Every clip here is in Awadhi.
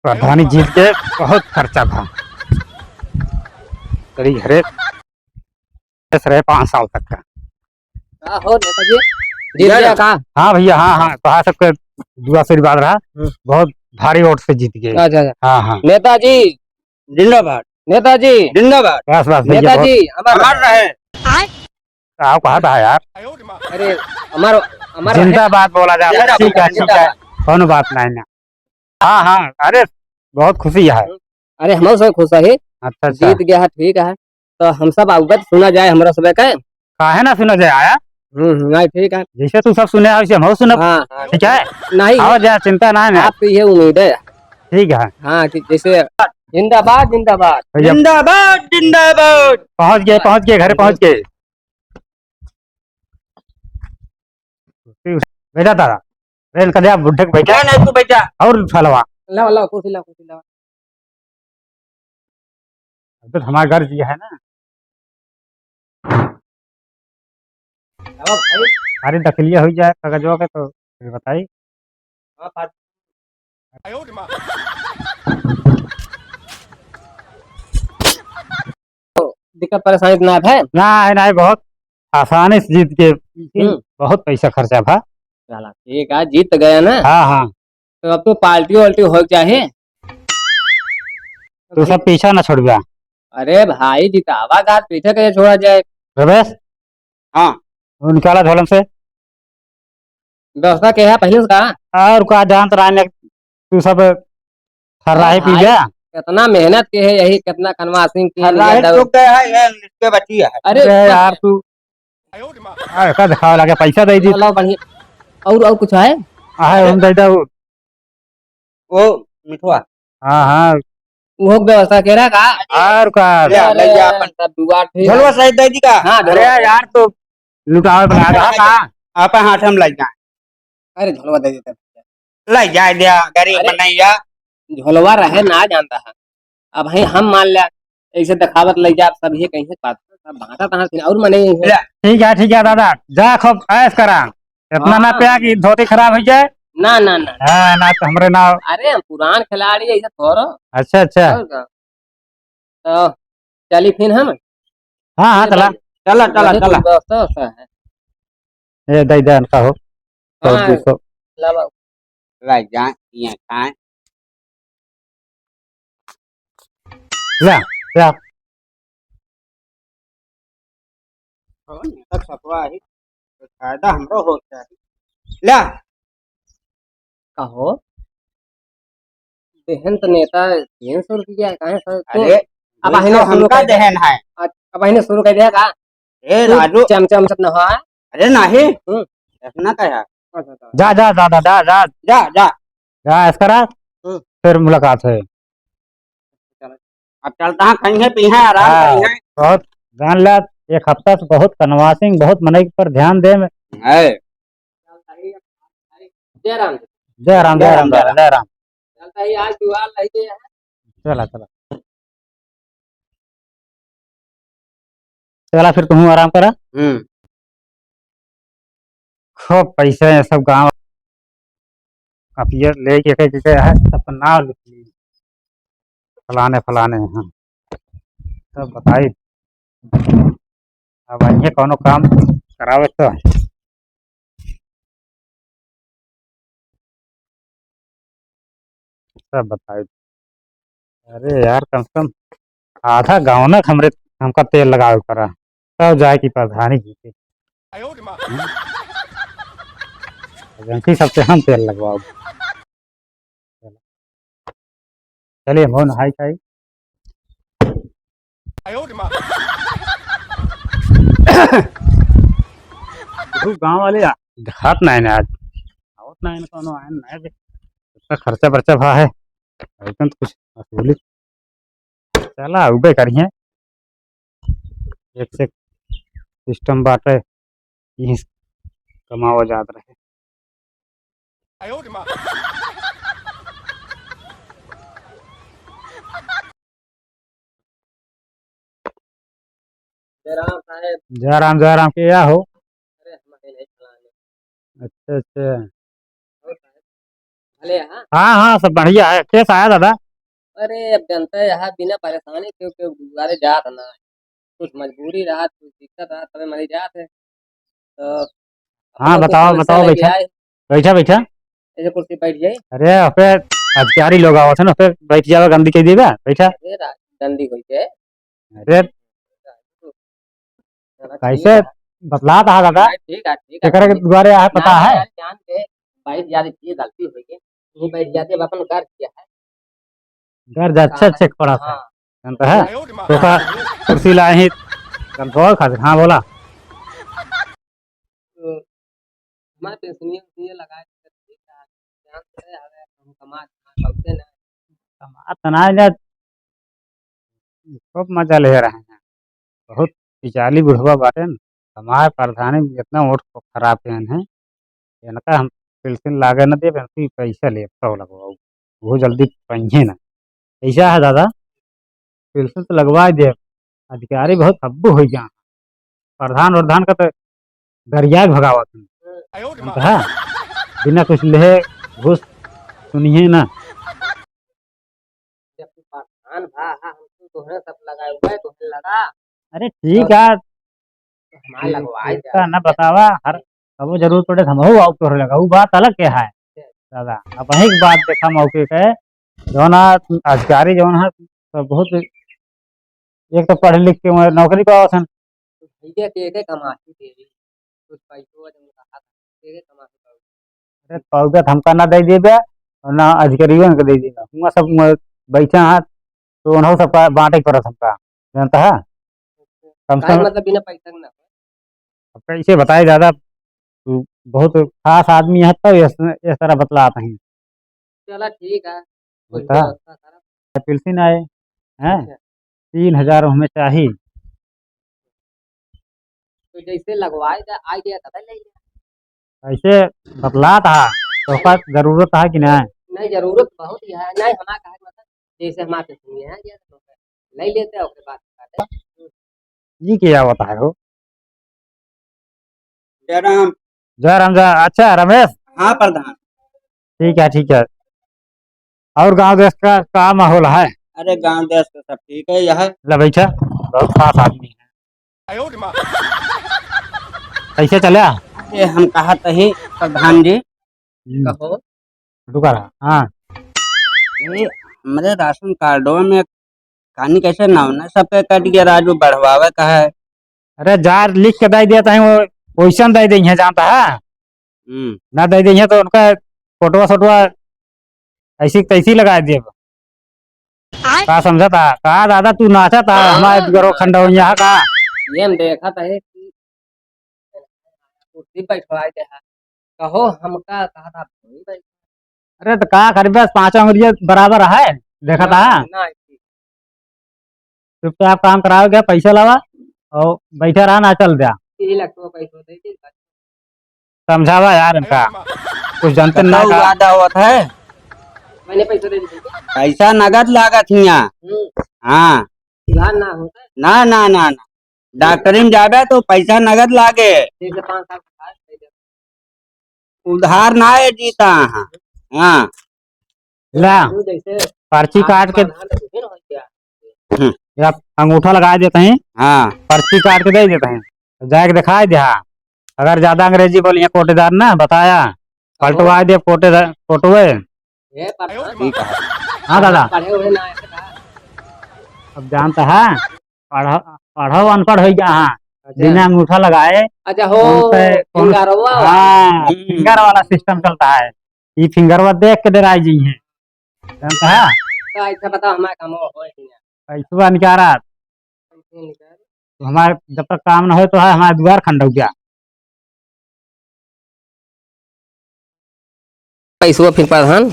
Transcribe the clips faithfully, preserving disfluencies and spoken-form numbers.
प्रधानी जीत के बहुत खर्चा भा। तेरी घरे बस रहे पाँच साल तक का। का हो नेताजी, जीत गया का? हाँ भैया, हाँ, हाँ, तो हाँ, सबके दुआ आशीर्वाद रहा। हम्म। बहुत भारी वोट से जीत गए। अच्छा, अच्छा। हाँ, हाँ। नेताजी जिंदाबाद। नेताजी जिंदाबाद। बस, बस भैया, नेताजी बहुत अमर रहे। आप कहा था यार? अरे, अमर, अमर रहे। जिंदाबाद बोला जाता है। जिंदाबाद, ठीक है, ठीक है, जिंदाबाद। कौनो बात नहीं ना। हाँ, हाँ, अरे, बहुत खुशी है। अरे, हम सब खुश है। अच्छा, अच्छा। जीत गया है, ठीक है। तो हम सब आउबे तो सुना जाए हमरा सबे के। काहे ना सुना जाए आया? हम्म, हम्म, नहीं, ठीक है। जैसे तू सब सुने, वैसे हम सुनब। हाँ, हाँ। ठीक है? नहीं। आवा जा, चिंता ना है। आपसे ये उम्मीद है। ठीक है। हाँ, कि जैसे जिंदाबाद, जिंदाबाद। भैया। जिंदाबाद, जिंदाबाद। पहुँच गए, पहुँच गए, घर पहुँच गए। बैठा दादा, रेल कर दिया बुढ़े को बैठा। नहीं, नहीं, तू बैठा। और उठा लवा। लाओ, लाओ, कुर्सी लाओ, कुर्सी लाओ। अब तो हमारे घर जी है ना। लाओ भाई। अरे दखलिया हो जाए कागजवा के तो फिर बताई। हाँ, बात। दिक्कत परेशानी तो ना है? ना है, ना है, बहुत आसानी से जीत के, हम्म। बहुत पैसा खर्चा भा। चला, ठीक है, जीत गया ना? हाँ, हाँ। तो अब तो पार्टी वार्टी हो चाहे। तू सब पीछा ना छोड़बा। अरे भाई, जितावा का पीछे कैसे छोड़ा जाए? रमेश, हाँ। निकाला झोलन से। व्यवस्था के है पहले से का? और का जानत रहने, तू सब खर्राही पी भाई, गया। कितना मेहनत के है यही, कितना कनवासिंग की खर्राही लिया दव- चुक गया है, ये इसके बची है। अरे अरे यार तू, आ, का दिखावे लगे, पैसा दे दी। लाओ, लाओ, बढ़िया। और, और कुछ है? आहे, हम दे दे। वो मिठवा। हाँ, हाँ। वो व्यवस्था के रहा का? और का? ले, ले जा अपन। सब जुगाड़ ठीक है। झोलवा सहित दे दी का? हाँ, अरे झोलवा। यार, तो लुटावे बना रहा का? आपन हाथ में लग जाए। अरे, झोलवा दे देते। ले जाए दिया, गरीब अरे, बनाइया। झोलवा रहे ना जानता है। अब है हम मान लिया, ऐसे दिखावत ले जा, सब ये कहीं बात, सब भाटा तहाँ से और मने ही है। ले। ठीक है, ठीक है दादा, जा खूब ऐश करा। इतना ना हाँ। पिया कि धोती खराब हो जाए। ना, ना, ना। हाँ, ना तो हमरे ना। अरे, हम पुरान खिलाड़ी, ऐसे थोड़ो। अच्छा, अच्छा। और का? तो चली फिर हम? हाँ, हाँ, चला। चला, चला, वही चला। कुछ व्यवस्था, व्यवस्था है। ए, दे दे, अनका हो। सौ, हाँ, दो सौ। लावा। ला जा, ये खाए। ला, ला। कौन नेता छपवा है? तो फायदा हमरो हो जाए। ला। कहो, देहन तो नेता तीन सौ रुपया, काहे सर? तो अरे, अब दो सौ अहिने शुरू हमका कर दे। देहन है। अब, अब अहिने शुरू कर दिया का? ए, तू राजू। चमचा, चमचा न हो। अरे, नहीं। हम्म। इतना का है? अच्छा, अच्छा। जा, जा, जा, जा, जा, जा। जा, जा। जा, ऐसा करा। हम्म। फिर मुलाकात है। अब चलता है, खाएंगे, पीहें, आराम हाँ, करेंगे। बहुत जान ला, एक हफ्ता से बहुत कनवासिंग, बहुत मनई पर ध्यान दे। है। जय राम। जय राम, जय राम, जय राम, जय राम। चलता ही आज जुआर लगे हैं। चला, चला। चला फिर तुम आराम करा। हम्म। खूब पैसे हैं सब गाँव। कापिया लेके के, के, के है, सब नाम लिख ली। फलाने, फलाने हैं। सब बताई। अब आइए कौनो काम करावे तो। सब बताई। अरे यार, कम से कम आधा गाँव ना हमरे, हमका तेल लगावे पड़ा, तब जाए कि प्रधानी जीते। हम्म? एजेंसी सबसे हम तेल लगवाओ। चलिए, हम नहाई खाई। तू गाँव वाले आ, दिखात नहीं ना आज। आवत नहीं ना, कौनो आयन नहीं दे। इतना खर्चा बर्चा भा है। एकदम कुछ वसूली। चला, उबे करिए। एक से सिस्टम बाटे, यहीं से कमावा जात रहे। जय राम साहेब। जय राम, जय राम, के या हो? अरे, हम कहीं नहीं चला। अच्छा, अच्छा। अरे हाँ। हाँ, हाँ, सब बढ़िया है। केस आया दादा? अरे, अब जनता है, यहाँ बिना परेशानी के, के दुआरे जात ना है। कुछ मजबूरी रहा, कुछ दिक्कत रहा, तबे मरी जात है। तो हाँ, बताओ, बताओ, बैठा। बैठा, बैठा। ऐसे कुर्सी बैठ जाए। अरे, अबे, अधिकारी लोग आवत है ना, फिर बैठ जावे, गंदी कह देगा, बैठा। अरे, रा-, गंदी होई के। अरे, कैसे बतलात हा दादा? हाँ, ठीक है, ठीक है। केकरे के दुआरे आए, पता है? जान के, भाई, यार, ये गलती हो गई। ये बैठ जाते, अब अपन कर दिया है। घर जा, अच्छे, अच्छे कपड़ा से। हाँ। जानता है? तो का कुर्सी लाए ही, हम तो खातिर। हाँ, बोला। तो हमारे पेंशनिया, उशनिया लगा के ठीक है, जानते हैं, अरे, हम कमा, कमा करते ना। कमा तो ना, ना, खूब मजा ले रहे हैं। बहुत बिचाली बुढ़वा बाटेन, हमार प्रधानी जितना ओठ खराब हैं, इनका हम पेंशन लागे न देब, इनकी पैसा लेब, तब लगवाऊ, वो जल्दी पइहे ना। ऐसा है दादा, पेंशन तो लगवा देब, अधिकारी बहुत हब्बू हो गया, प्रधान वरधान का तो गरिया के भगावत हैं। हम कहा, बिना कुछ लेहे घूस सुनिए ना। जब तू प्रधान भा, हा, हम तो तोहरे सब लगाए हुए, तोहरे लगा। अरे ठीक है, हमार लगवाए इतना ना बतावा, हर कबो जरूरत पड़े तो हम हो आउ तोहरे लगा, वो बात अलग के है। अच्छा। दादा, अब वही की बात देखा मौके के, जौन आ अधिकारी जौन है, तो बहुत एक तो पढ़ लिख के वहाँ नौकरी पावत हन। तो भैया के, के कमाई दे, कुछ पैसो जब कहा था, के, के कमाई पावे। अरे, पौधा तो हमका ना दे देबे और ना अधिकारियों के दे देबे। हुआं सब म-, बैठे हैं, तो उन्हों सबका बांटे के पड़त हमका, जानता है? कम से काहे कम मतलब बिना पैसा के ना हो? अब कैसे बताए दादा, तू बहुत खास आदमी है, तब इस, इस तरह बतलात हैं। चला ठीक है, कुछ बता। व्यवस्था करा। पेंशन आए, हैं? अच्छा। तीन हजार हमें चाहिए। तो जैसे लगवाए जा, आ गया तब ले ले। ऐसे बतलात हा, तोहका जरूरत है कि नहीं? नहीं, जरूरत बहुत ही है। नहीं, हमारा कहे मतलब, जैसे हमारे से सुनिए है, ये तो ले लेते हैं, ओके बात करते हैं। ये क्या होता है हो? जय राम। जय राम, जय। अच्छा, रमेश। हाँ, प्रधान। ठीक है, ठीक है। और गांव देश का, का माहौल है? अरे, गांव देश का सब ठीक है, यह। ले बैठा, बहुत खास आदमी है। कैसे चला? अरे, हम कहा तही, प्रधान जी, हम्म। कहो। रुका रहा, हाँ। ये हमरे राशन कार्डो में कानी कैसे नाव ना सबके कट गया, राजू बढ़वावे का है। अरे, जार लिख के दे दिया तही, वो वैसन दे देंगे, जानता है? हम्म। ना दे देंगे तो उनका फोटोवा सोटोवा ऐसी तैसी लगा देब। आय। का समझा था? का दादा तू नाचा था? हाँ, हमारे दुआरो खंडौनिया का? ये हम देखा था कि कुर्सी बैठवाए दे है। कहो हमका कहा था, "भाई, भाई।" अरे तो का करी, बस पाँचों अंगुरिया बराबर है, देखा था? ना, ना, चुपचाप काम कराओ, क्या पैसा लावा और बैठा रहा, ना चल दिया। यही लगता है, पैसा दे दे। समझावा यार इनका, कुछ जानते ना का। वादा होत है। मैंने पैसा दे दिया। पैसा नगद लागत हिया। हम्म। हाँ। उधार ना होता है। ना, ना, ना, ना। डॉक्टरी में जाबे तो पैसा नगद लागे। ठीक है, पाँच साल का उधार दे दे। उधार ना है जीता। हाँ। हाँ। ला, जैसे पर्ची काट के, हम्म। या अंगूठा लगा देते हैं। हाँ। पर्ची काट के दे देते हैं। जाके दिखाई दे, हाँ। अगर ज्यादा अंग्रेजी बोलिए कोटेदार ना, बताया, पलटवाए दे कोटेदार, कोटवे। ये पढ़ा। ठीक है। हाँ दादा। पढ़े हुए ना आए थे का? अब जानता है, पढ़ा, पढ़ो अनपढ़ हो गया, हाँ। अच्छा। बिना अंगूठा लगाए, अच्छा, हो, उनसे कौन, फिंगरवा वाला। हाँ, हम्म। फिंगर वाला सिस्टम चलता है। ये फिंगरवा देख के डराई जी हैं। जानता है? तो ऐसा बताओ, हमारे काम हो, हो ही नहीं। पैसवा निकारा। पैसे निकाल। तो हमारे जब तक काम ना हो तो है, हमारे दुआर खंडौजा। पैसवा फिर प्रधान?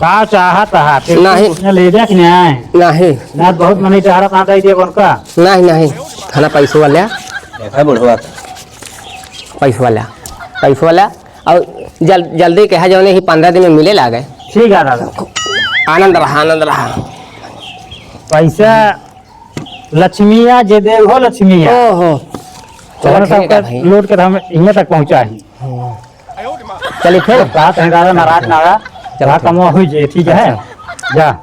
का चाहत हा? फिर नहीं। कुछ ले जा कि नहीं? नहीं। ना बहुत मनी चाहत हा, दे दिए उनका। नहीं, नहीं। खाना पैसवा ले। देखा बुढ़वा। पैसवा ले। पैसवा ले। और जल-, जल्दी कहा जौने ही पन्द्रह दिन में मिले लागे। ठीक है दादा। आनंद रहा, आनंद रहा। पैसा लक्ष्मी आ, जे देव हो लक्ष्मी आ। ओहो। चलो तोहरे ठीक है सबका भाई। लूट के हम इहाँ तक पहुँचा ही। हम्म। चलिए फिर। बात है दादा, नाराज ना रहा। चला, जा, ठीक। कमवा हुई जे, ठीक है? अच्छा। जा।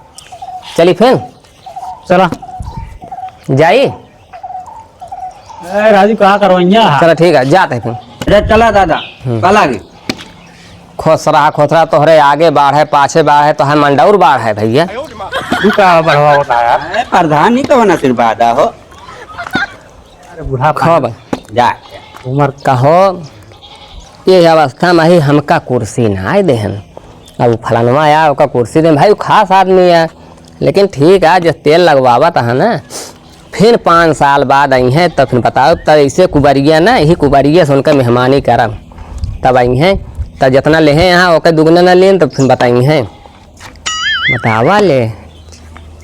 चली फिर? चला। जाई? ए, राजू, का करो यहाँ? चला, ठीक है, जाते हैं फिर। अरे, चला दादा, हम्म। कल आगे। खुश रहा, खुश रहा, तोहरे आगे बाढ़ है, पाछे बाढ़ है, तोहरे मंडौर बाढ़ है भैया। तू का बढ़वा होता है यार? अरे, प्रधान ही तो होना सिर्फ आधा हो। अरे बूढ़ा खा पानी। भाई। जा। उमर कहो, ये अवस्था में ही हमका कुर्सी ना आए देहन। अब फलनवा आया, ओका कुर्सी दे भाई, उ खास आदमी है, लेकिन ठीक है, जो तेल लगवावत है ना, फिर पाँच साल बाद आई हैं, तो फिर बताओ, तब ऐसे कुबरिया ना, यही कुबरिया से उनका मेहमानी करब, तब आई हैं, तब जितना लेहे यहाँ, ओके दुगना ना लेन, तो फिर बताई हैं। बतावा ले,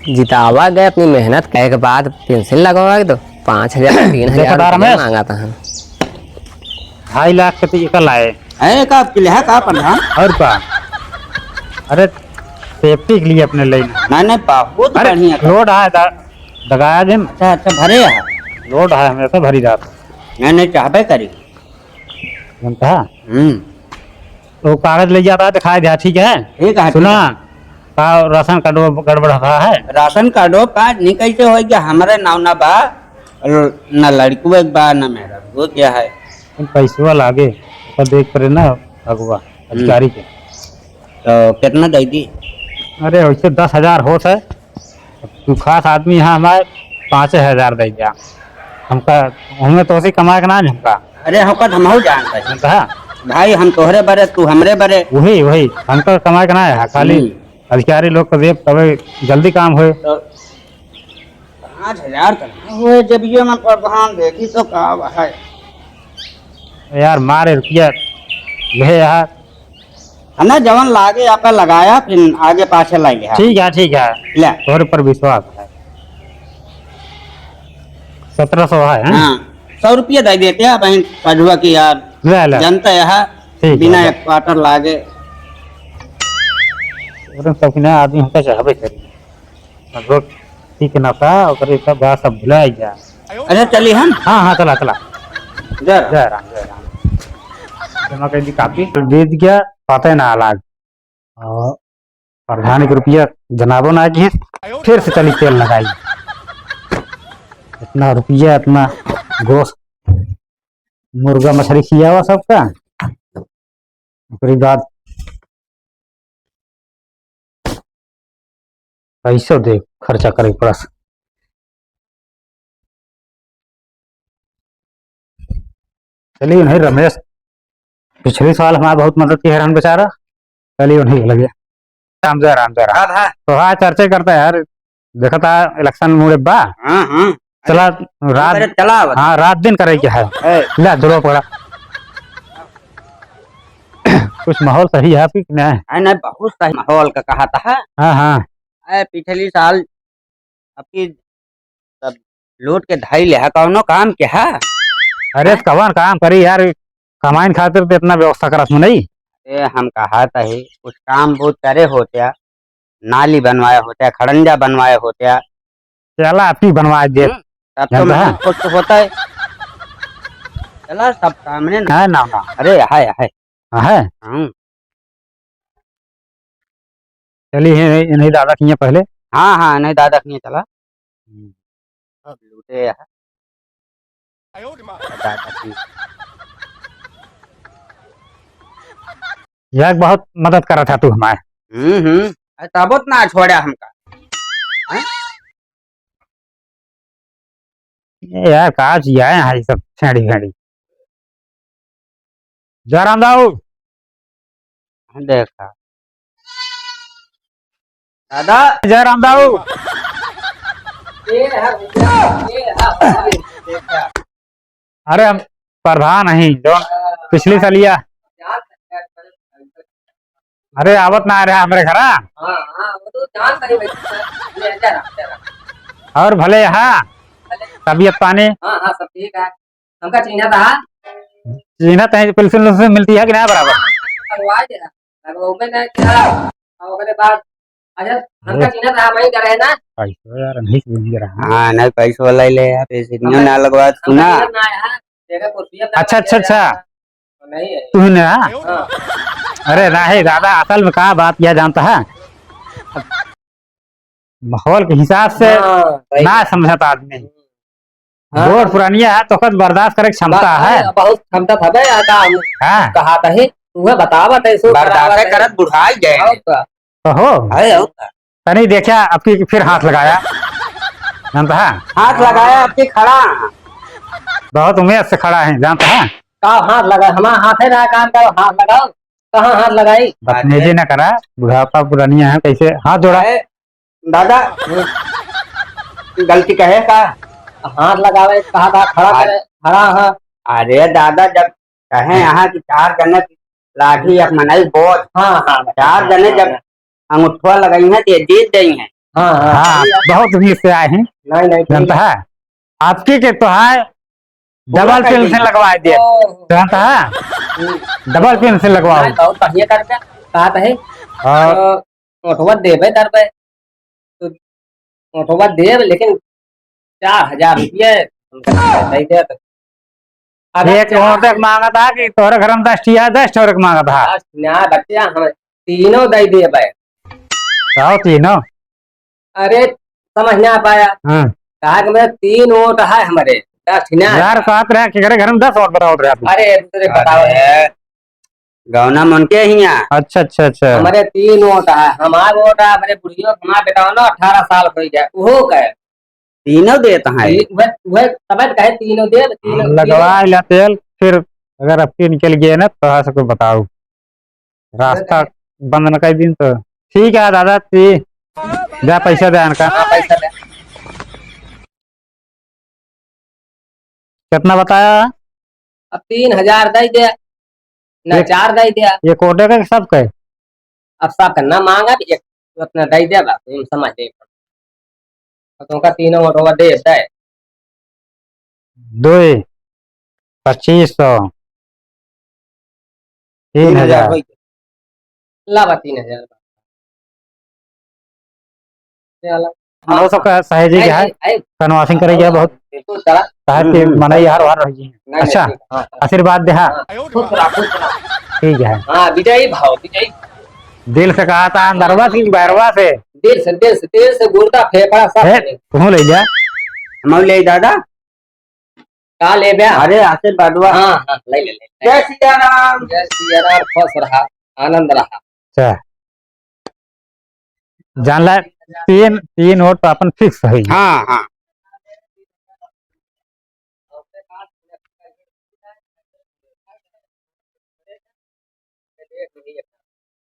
जितावा गए, अपनी मेहनत करे के बाद पेंशन लगवा के तो पाँच हजार, तीन हजार देखा तारा रुपया में? मांगा था हम। ढाई लाख के तो ये कल आए। अरे का किले है का प्रधान? और का? अरे safety के लिए अपने ले। नहीं, नहीं, बहुत अरे बढ़िया। Load है, द-, दगाया दिन। अच्छा, अच्छा, भरे है। Load है, हमेशा भरी जात। नहीं, नहीं, चाहबे करी। जनता? हम्म। तो कागज ले जाता है, दिखाई दिया, ठीक है? ठीक है, सुना, ठीक है। का राशन कार्डो गड़बड़ रहा है? राशन कार्डो का नहीं कैसे हो गया? हमारे नाव ना बा, और ना लड़कुआ के बा, ना मेरा। वो क्या है? तुम पैसवा लागे, ओकर देख पड़े ना अगुआ, हम्म। अधिकारी के। तो कितना दे दी? अरे, वैसे दस हजार होत है, तू खास आदमी है हमारे, पाँचे हजार दे दिया। हमका, हमें तो उसी कमाए के ना है हमका। अरे, हमका तो हमहू जानत है। जानत है? भाई, हम तोहरे बरे, तू हमरे बरे। वही, वही, हमका कमाए के ना है, खाली हम्म। अधिकारी लोग को देब, तबे जल्दी काम होए। तो पाँच हजार तो ना होए, जब ये मन प्रधान देखी तो का है? यार, मारे रुपया, यह यार, है ना, जवन लागे आपका लगाया, फिर आगे पाछे लागे, हाँ। ठीक है, ठीक है। ले। तोहरे पर विश्वास है। सत्रह सौ है, हैं? हाँ, सौ रुपया दे देते हैं बहन पढ़ुआ की यार। ले, ले। जनता यहाँ ठीक है, बिना ले। एक quarter लागे। अरे, शौकीना आदमी हमका चाहबे करी। अब ठीक ना था, ओकरे सब बात सब भुला ही जा। अच्छा, चली हम? हाँ, हाँ, चला, चला। जय राम। जय राम, जय राम। जमा कर दी copy। बीत गया, पता ही ना लाग। और प्रधान के रुपया जनाबो ना की, फिर से चली तेल लगाई। इतना रुपया, इतना गोश्त, मुर्गा मछली खियावा सबका। ओकरी बाद पैसो दे खर्चा करे के पड़स। चलिए नहीं रमेश, पिछले साल हमार बहुत मदद किहे रहन बेचारा, चलिए उन्हीं के लगे। राम जय राम जय राम। हाँ, हाँ। तो हाँ, चर्चा करता है यार, देखा था election मुड़े बा। हाँ, हाँ। चला, अरे, रात, अरे, चला बता। हाँ, रात दिन करे के है। ए। ले, दुलवा पकड़ा। कुछ माहौल सही है आपकी कि नहीं? है ना, बहुत सही माहौल का कहा था। हाँ, हाँ। ए, पिछली साल आपकी सब लूट के धाई ले है, कौनो काम के है? अरे, हैं? कवन काम करी यार, कमाइन खातिर तो इतना व्यवस्था करत हूँ नहीं। ए, हम कहा था ही, कुछ काम बहुत करे होत्या, नाली बनवाए होत्या, खड़ंजा बनवाए होत्या। चला, आप ही बनवाए दे। हम्म, तब तो जानता है? मतलब कुछ होता है। चला, सब सामने ना। है ना, ना। अरे, है, है। हाँ, है? हाँ। चली है, इन्हीं दादा किया पहले। हाँ, हाँ, इन्हीं दादा किया चला। हम्म। सब लूटे है। दादा की। यार, बहुत मदद करा था तू हमारे। हम्म, हम्म। अरे, तबो तो ना छोड़ा हमका। हैं? ए यार, का जिया है, हाय सब छेड़ी भेड़ी। जयराम दाऊ। देखा। दादा। जयराम दाऊ। ये है भैया, ये है भैया। देखा। अरे हम प्रधान हई, जौन पिछली सलिया। अरे आवत ना रहा हमरे घरा। हाँ, हाँ, वो तो जान करे भाई। ले, जा रहा, जा रहा। और भले यहाँ भले। तबीयत पानी? हाँ, हाँ, सब ठीक है। हमका चीन्हा था। चीन्हा तहीं पेंशन उंशन मिलती है कि ना बराबर? हाँ, हाँ, लगवा दे रहा। लगवा में ना क्या? और ओकरे बाद अच्छा, हमका अरे। चिन्हत रहा, वही करे ना? ऐसे यार, नहीं चिन्ह रहा। हाँ, नहीं, पैसो वाला ही ले यार, ये सिग्नल ना लगवा, हमका सुना? चिन्हत ना आया, देखा कुर्सिया पे अच्छा, अच्छा, बैठे अच्छा। हैं। नहीं है। तू ही ना? हाँ। अरे नाही दादा, असल में का बात यह जानता है, माहौल के हिसाब से हाँ, सही ना बात। समझत आदमी। हाँ। बूढ़ पुरानिया है, तो ओकर बर्दाश्त करे के क्षमता बा-, है। अरे, बहुत क्षमता था बे, आका हम हाँ। कहा था ही, उहे बतावत है, सो बर्दाश्त करावत है। करत बुढ़ाई गए। और का? तो हो। है, और का? तनी देखा, अब की फिर हाथ लगाया। जानता है? हाथ लगाया, अब की खड़ा। बहुत उम्मीद से खड़ा है, जानता है? का हाथ लगा? हमारा हाथ है ना, काम करो, हाथ लगाओ। कहाँ हाथ लगाई? बदतमीजी ना करा, बुढ़ापा पुरानिया है, कैसे हाथ जोड़ा? अरे, दादा, गलती कहे का? हाथ लगावे, कहा था, खड़ा अरे, करे, खड़ा, हाँ। अरे दादा, जब कहे हाँ। यहाँ कि चार जने लाठी एक मनई बोझ, हाँ, हाँ, चार हाँ, जने हाँ, जब हाँ। अंगूठवा लगाई हैं, तो ये जीत गई हैं। हाँ, हाँ, हाँ, हाँ। बहुत उम्मीद से आए हैं। नहीं, नहीं, ठीक जानता है। है? आपकी के तो है, पूरा डबल कर पेंसिल देंगे। लगवा दिए। ओहो। जानता है? हम्म। डबल पेंसिल लगवाओ। नहीं, बहुत बढ़िया करबे। कहा तो है। हाँ। तो ओठवा देबे करबे। तो ओठवा देब, लेकिन चार हजार रुपये दे दे तो। अगर एक चार ओट एक मांगत हा कि तोहरे घर में दस ठिया, दस ठोर के मांगत हा। दस ना बच्चा, हम तीनों दे देबे। कहो तीनों? अरे, समझ ना पाया। हाँ। कहा कि मेरे तीन वोट है हमारे, दस ना। यार, कहत रहे कि घरे घर में दस वोट बतावत रहे तू। अरे, दूसरे बताओ। अरे, गौना मन के हिया। अच्छा, अच्छा, अच्छा। हमारे तीन वोट है, हमार वोट है, हमारे बुढ़ियो, हमार बेटा ना अठारह साल हो गया, वो कहे। तीनों देत हैं। ती-, वह, वह तब कहे तीनों दे, तीनों, लगवा तीनों। ला तेल, फिर अगर अब की निकल गए ना, तो सबको बताओ। रास्ता बंद न कर दिन तो। ठीक है दादा, ती जा पैसा दे इनका। हाँ, पैसा दे। कितना बताया? अब तीन हजार दे दे, ना एक, चार दे दे। ये कोटे का सब कहे? अब सब करना मांगा भी एक उतना दे दे, बस हम समझ ले। तो तुमका तीनों वोटवा दे दे। दो, पच्चीस सौ। तीन हजार। तीन हजार होई। लावा तीन हजार। चला। हम लोग सबका सहेजी नहीं, के है, नहीं, नहीं। कनवासिंग करे गया बहुत। बिल्कुल चला। काहे कि हम्म, हम्म। मनई हर बार रही है। नहीं, अच्छा, नहीं, हाँ, हाँ। आशीर्वाद दे, हाँ। हाँ, खुश रहा, खुश रहा। ठीक है। हाँ, विजयी भाव, विजयी। दिल से कहा था, अंदरवा से कि बहरवा से? दिल से, दिल से, दिल से, गुर्दा, फेफड़ा, सब ए, से। तू ले जा। हम ले दादा। का लेबे? अरे, आशीर्वादवा। हाँ, हाँ, ले, ले, ले, ले। जय सिया राम। जय सिया राम, खुश रहा, आनंद रहा। अच्छा। जान ला, तीन, तीन वोट तो अपन fix है। हाँ, हाँ।